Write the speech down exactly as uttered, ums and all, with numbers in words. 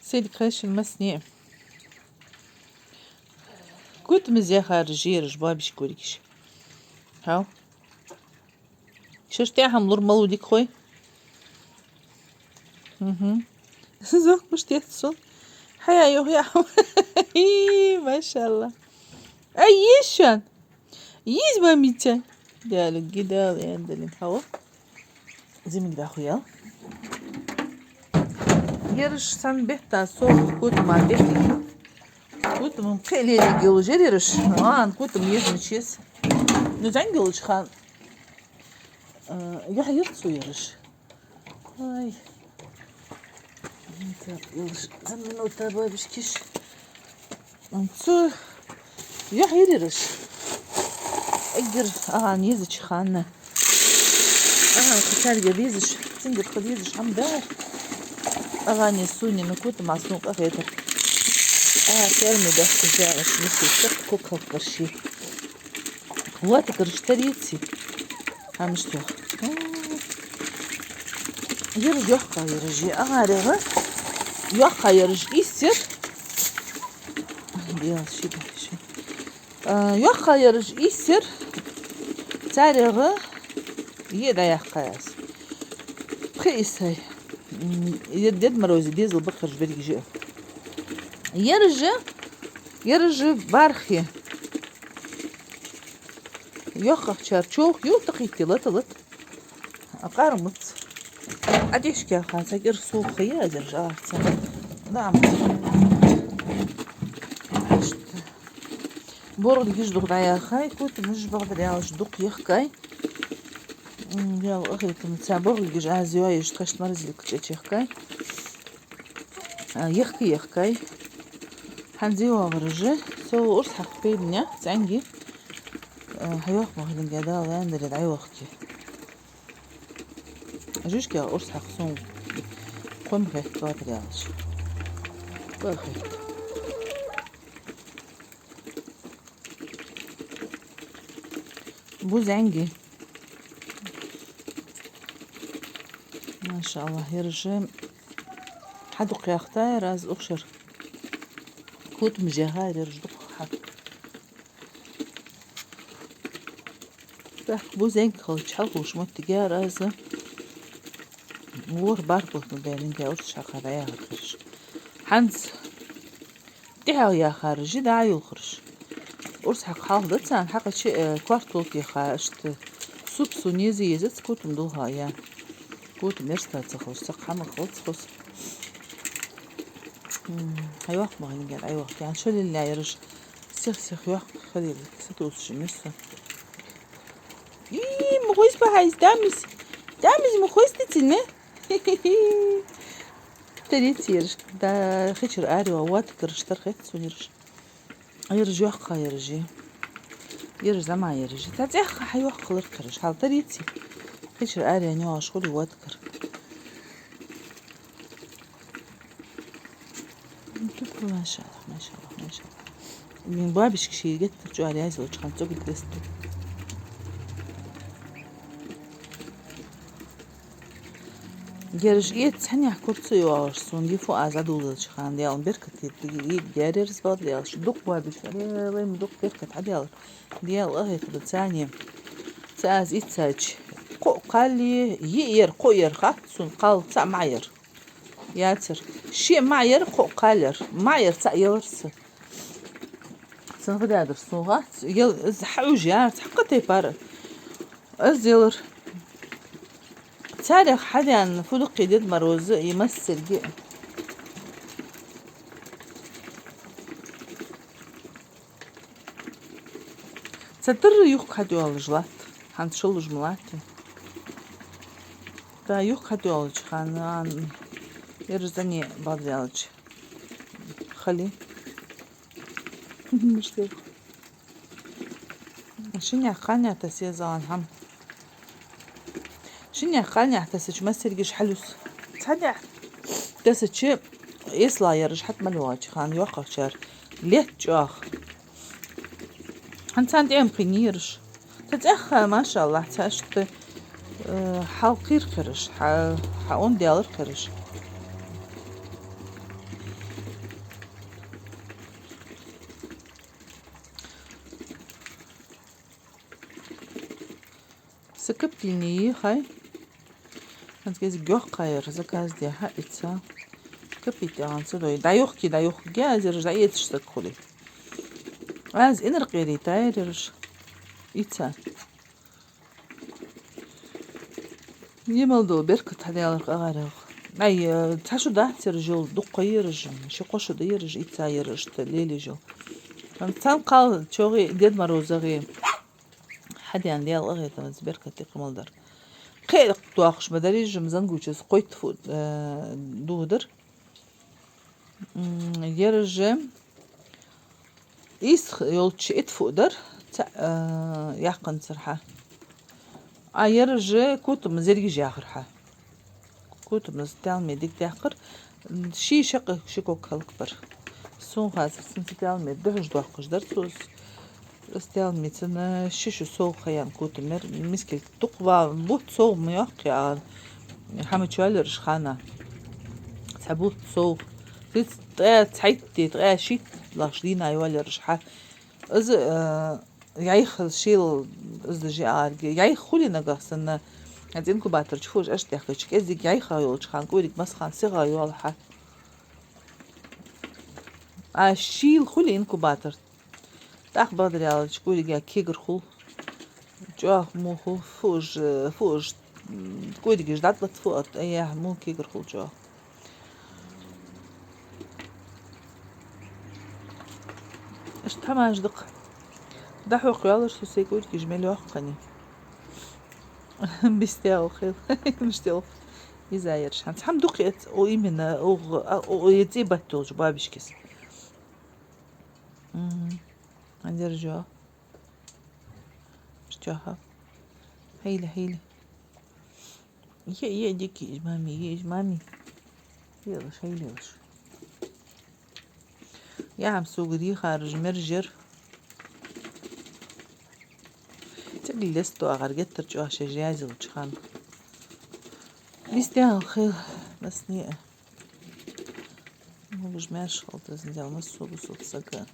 Сайдик, хьаьший массане. Котамаш яхар ераш, бабиш кургиш. Хьал. Шоаш тӀехьа лур малув дика хой. Мгм. Зохкаш тетсун. Хьая, йох, я. И, машалла. Ай, ешан. Из ма мица. Дала гидал, яндалин. Хьао. Зимиг дахуял. Ераш сан бетта сох котама бетта. Котама кхелели гилжер ераш. Ан котама езмачес. Ну, зангилж хан. Э, я ерцу ераш. Ай. Так, ераш. Зан минута, бабишкиш. Цу яхьа ераш. Эггара агӀан езача хана. АгӀан кхачарга дезаш, цунгара кхы дезаш хӀама да. АгӀане суне на котама сун къахетар. А, ферме дахка зягӀаш, мису сакъ кукалкъарши. Ватакараш тарийци. ХӀамаш тох. Ераш йоккха ераш, агӀарегӀа. Йоккха ераш иссер. Дел ши, ши. А, йоккха ераш иссер. ЦарегӀа е дӀаяккха аз. Пхи исай. М, е Дед Морозе дезал баккхараш берг жи. Ераш, ераш бархи. ЙоккхагӀчар чолх ю, тӀакхетти лата, лата. А къармац. А дешкеха ца кӀира сулха я, азер жарца. Да, ам. Ишта. БоргӀагиш дукха дӀаяхай, котамаш бакъдар аьлча дукха яхкай. М, ял ахетам, ца боргӀагиш аз йоаеш, кашт морозилка чу чехкай. А, яхка, яхкай. ХӀанз йоагӀараш, со урс хьакха пайдане, цӀенги. А, хьайохка махалинга дала, андале дӀайохки. Жишка урс хьакха сун кхом хетта ватар ялаш. Кхой хетта. Бу зӀенги. Машалла, ераш хьадукха яхта, ераш ухшар. Котамаш яха, ераш дукха хьа. Так, бу зӀенг халча хьалхуш моттиг яр аз. ВорхӀ бархӀ бутт ма баьннинге урс хьакха дӀаяхараш. ХӀанз тӀехьа яхараш, жи дӀа юлхараш. Урс хьакха хьалха да царна, хьакха чи, э, квартал тӀеха, ишта. Суп су незе езац котам дулха я. Котам мерста ца хилаш, ца хӀама хилац хос. М, хьайохка махалинга дӀайохки. Ян шалил лаьераш. Сих-сих йохка халил. Сатувсаш мисса. И, мухойс бахайс, дамис. Дамис мухойс тицин, не? Тарийци ераш. Да, хичар ари ва, ватакараш тархет сунираш. Ераш йохка ераш. Ераш зама ераш. Та цӀехха хьайохка ларкараш. Хьал тарийци. Хичар ари нёш хули ватакар. Тупо, машалла, машалла, машалла. Мин бабишка шийгеттар чуар язлучхан цугит десту. Герж иет цхьаннех курца йоагӀаш, сона дифу аз дӀадуллача хана, Даьла беркат йита, йита герерс бал Даьла, шу дукха бабиш, аре, вай ма дукха беркат хьадаьлар. Даьла ахӀита ба цани. Ца аз иццача, кхо кхалли, йиъ яр, кхо яр хатта, сона кхал цаӀ маӀ яр. Яцар. Шиъ маӀ яр, кхо кхал яр. МаӀ яр цаӀ ялар са. Цун гӀададар сона гӀац, ял, из хьауж яр, цхьаккха тайпара. Из ялар. Царех хьадаьнна фу дуккхий Дед Мороза, и массерги. Ца тарра юхк хьатӀайоалаш латт, хӀанз шаллуш ма латте. Та юхк хьатӀайоалача хана, ан, ерзани бадзаьлча хали. Муштех. Шиннех кхаьннех тесеза ан хӀама. Шиннех кхаьннех тесача массерги иш хьалюс. Цхьаннех тесача эсла яраш хьатӀа мел йоагӀача хана йоккхагӀчар лет чӀоагӀа. ХӀанз царна тӀема кхийнераш. Та цӀехха, машаллахӀ, цаьшта, э, хьал кхийра кхераш, хьа-, хьа он даьлар кхераш. Цу капитни йихай. ХӀанз кӀезига йоккхагӀа яр заказ даь хьа ица. Капити аьнна ца дой. ДӀайохкий, дӀайохкаргья аз ераш, дӀаэцаш саг хуле. Аз инар къерийта яр ераш. Ица. Е мел дола беркат хьа Даьлара къахьаргья. Ай, э, цхьа шу дац ераш йола, дукха ераш, ши-кхо шу да ераш, ица ераш, иштта лелаеш йола. Цхьан кхалчоагӀи, Дед МорозагӀи хьадаьнна Даьла къахетам, беркате къамаьл дар. Кхы а доаккхаш ма дарий уж, зангуча кхойтта фу, э, духадар. М, ераш ийс йолча итт фу дар, цхьа, э, яьккханзар хьа. А ераш котама зергаш яхар хьа. Котамас таьлме дика даьккхар, ши-шаккха ши ког хӀалакбар. Сона хазар, цунца таьлме духьаш доаккхаш дар цо. Ас таьлме цунна ши шу сов ха яьнна котам яр, мискал дукха ва, бутт сов ма йоаккхий, а хӀама чу йоалаераш хана. Цхьа бутт сов. Цхьа ткъаь цхьайтта, ткъаь шийтта лахаш дийна йоалаераш хьа. Из, э, йӀайха шийла, из даже арги. ЙӀайха хуле нагахь санна, хӀанз инкубатор чу фуж аш тӀехкача, кӀезига йӀайха йолча хана, кӀуйриг массахана сиха йоал хьа. А шийла хуле инкубатор, тӀаккха бадар ялача кӀуйригах кегар хул. ЧӀоагӀа мо хул, фуж, фуж, м, кӀуйригаш дӀатӀалатт фу а, ай, мо кегар хул чӀоагӀа. Иштта хӀамаш да-кх. ДӀахьокха йоаллаш со сай кӀуйригаш мел йоаккханий. Бистел хил. Бистел. Иза ераш. ХӀанз хӀама дукха эц, о, именно, о, о, о, е цӀи баттолча бабишкис. Мгм. ХӀанз ераш йоа. Чаха. Хьайла, хьайла. Е, е, дикий из, мами, е из, мами. Елаш, хьайла елаш. Я хӀама сога дийхараш мержер. Цигга леста ахар геттара чӀоагӀа шоай жаьза йолча хана. Бистел хил, басне. Могаш маьрша хилда, Дала массо а бусалба сага.